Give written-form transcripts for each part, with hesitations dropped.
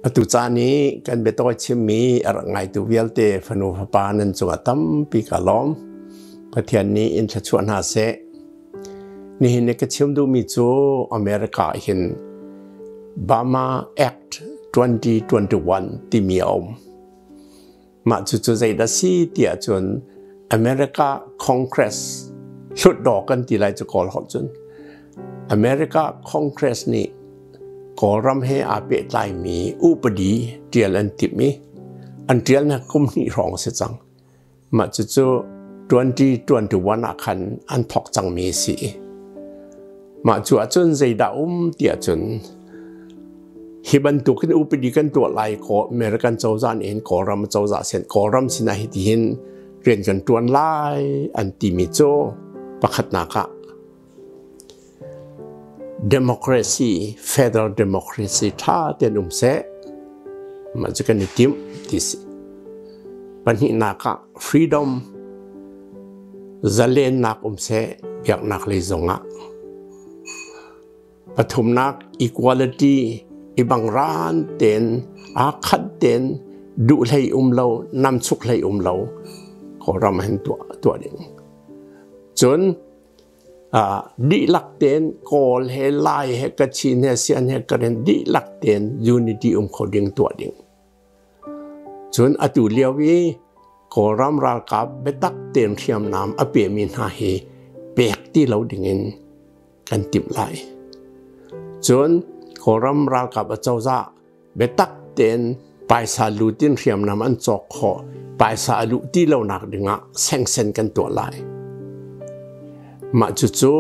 Atu caan i kan biatawi chimmi a rak ngaitu vialte fanu fapa nan cungah tampi ka lawm. Pathian nih in thluachuah hna seh. Nihin ni ka chim duhmi cu America hin Burma Act 2021 timi a um. Mah cucu zeidah si tiah cun America Congress hlutdaw kan ti lai cu Kawl holh cun America Congress nih Kawlram he aa pehtlaimi upadi ṭial an timh i an ṭialnak kum hnih hrawng a si cang. Mah cucu 2021 ah khan an thawk cangmi a si. Mah cu ahcun zeidah um tiah cun hi bantukin upadi kan tuah lai kaw American cozah nih hin Kawlram cozah sin Kawlram sinah hitihin rian kan ṭuan lai an timi cu pakhatnak ah democracy federal democracy ṭha tein um seh mah cu kan i timh ti si. Pahnihnak ah freedom zalennak um seh biaknak lei zongah. Pathumnak equality i bangran tein aa khat tein duh hlei um lo namchuk hlei um lo Kawlram hin tuah tuah ding. Cun dihlak tein Kawl he Lai he Kachin he Sian he Karen dihlak tein unity um kho ding tuah ding. Cun atu lio i Kawlram ralkap biatak tein hriamnam a pemi hna hi pek ti lo dingin kan timh lai. Cun Kawlram ralkap acozah biatak tein paisa lutin hriamnam an cawk khawh, paisa a luh ti lonak dingah sengsen kan tuah lai. Mah cucu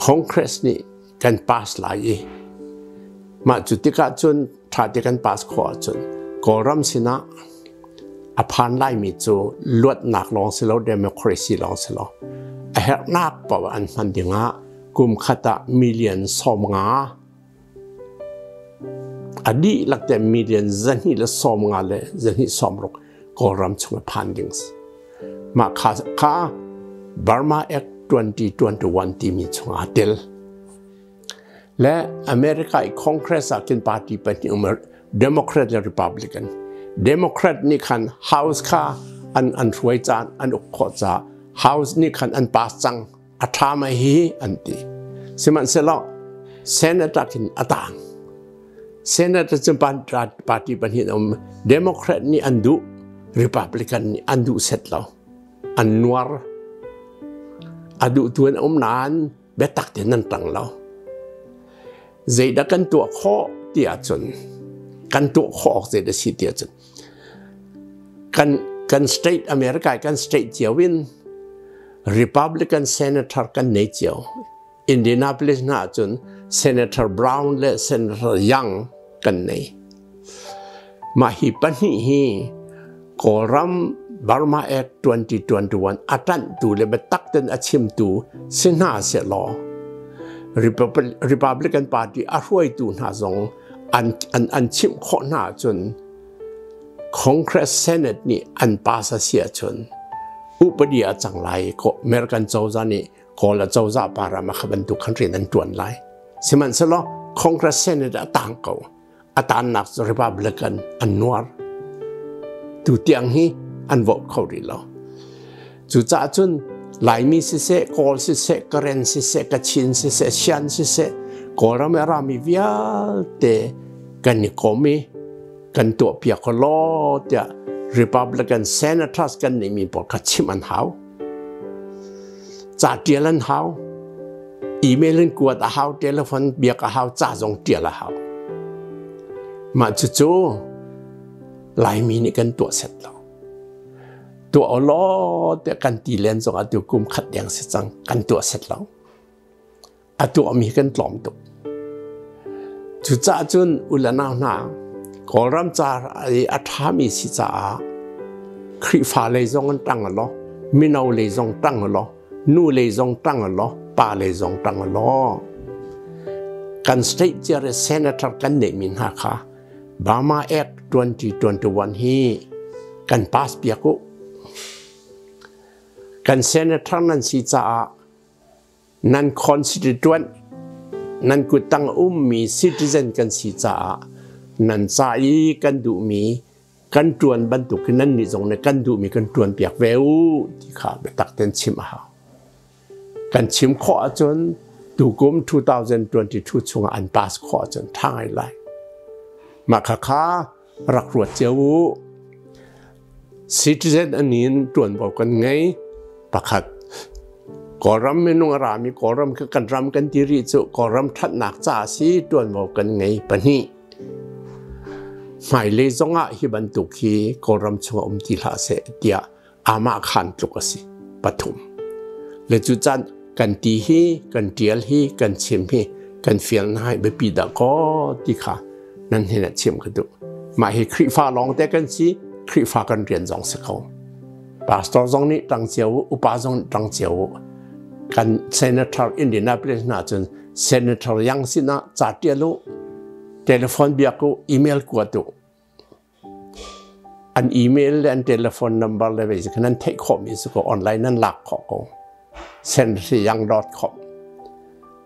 Congress nih kan pass lai i mah cu tikah cun ṭha te kan pass khawh ahcun Kawlram sinah a phan laimi cu luatnak lawng si lo democracy lawng si lo a herhnak paoh an hman dingah kum khat ah million 50 a dihlak te million 250 le 260 Kawlram chung a phan ding si. Mah kha kha Burma Act 2021 timi chung aa tel. Le America i Congress ah khin party pahnih um Democrat le Republican. Democrat nih khan House kha an an hruai caan an uk khawh caah House nih khan an pass cang a ṭha mai hi an ti. Sihmanhsehlaw Senate ah khin a tang. Senate cu party pahnih an um. Democrat nih an duh, Republican nih an duh set lo. An nuar. A duhtu an um nain biatak tein an ṭang lo. Zeidah kan tuah khawh ti ahcun kan tuah khawh awk zeidah si ti ahcun kan kan state America kan state cio in Republican senator kan nei cio. Indianapolis hna ahcun Senator Brown le Senator Young kan nei. Mah hi pahnih hi Kawlram Burma Act 2021 a ṭanhtu le biatak ten a chimtu si hna sehlaw Republican Party a hruaitu hna zong an, an, an chimh khawh hna ahcun Congress Senate nih an pass a si ahcun upadi a cang lai American cozah nih Kawl acozah para ma kha bantuk khan rian an ṭuan lai. Sihmanhsehlaw Congress Senate a tang ko. A tannak cu Republican an nuar. Tu tiang hi an vote kho rih lo. Cucaah cun Laimi siseh, Kawl siseh, Karen siseh, Kachin siseh, Shan siseh, Kawlram i a rami vialte kan i kom i kan tuahpiak ko law tiah Republican senators kan nihmi pawl kha chimh an hau. Ca ṭial an hau. Email in kuat a hau, telephone biak a hau, ca zong ṭial a hau. Mah cucu Laimi nih kan tuah set lo. Tuah law tiah kan ti len zong atu kum khat deng si cang kan tuah set lo. A tuahmi kan tlawm tuk. Cucaah cun u le nau hna, Kawlram ca i a ṭhami si caah Khrihfa lei zong an ṭang law, mino lei zong ṭang law, nu lei zong ṭang law, pa lei zong ṭang law. Kan state cia le senator kan neihmi hna kha Burma Act 2021 hi kan pass piak u. Kan senator nan si caah Nan constituent, nan kuttang ummi citizen kan si caah Nan ca i kan duhmi kan ṭuan bantuk hin nannih zong nih kan duhmi kan ṭuan piak ve u ti kha biatak tein chim a hau. Kan chim khawh ahcun tukum 2022 chungah an pass khawh ahcun ṭha ngai lai. Mah khakha rak ruat cio u. Citizen anin ṭuanvo kan ngei. Pakhat, Kawlram minung a rami Kawlram kha kan ram kan ti rih cu Kawlram ṭhatnak ca a si ṭuanvo kan ngei. Pahnih, hmailei zongah hi bantuk hi Kawlram chungah um ti hlah seh tiah amah khan tluk a si. Pathum, le cu caan kan ti hi, kan ṭial hi, kan chim hi, kan fial hna hi biapi dah kaw ti kha nan hin ah chim ka duh. Mah hi Khrihfa lawng te kan si, Khrihfa kan rian zong si ko. Pastor zong nih ṭang cio u, upa zong nih ṭang cio u. Kan senator Indianapolis hna cun senator Yang sinah ca ṭial u, telephone biak u, email kuat u. An email le an telephone number le vei nan theih khawhmi si ko online nan lak khawh ko. Senriyang.com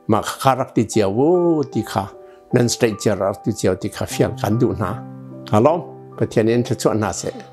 Mah kha rak ti cio u ti kha nan state cio rak ti cio ti kha fial kan duh hna. Halom Pathian in thluachuah hna seh.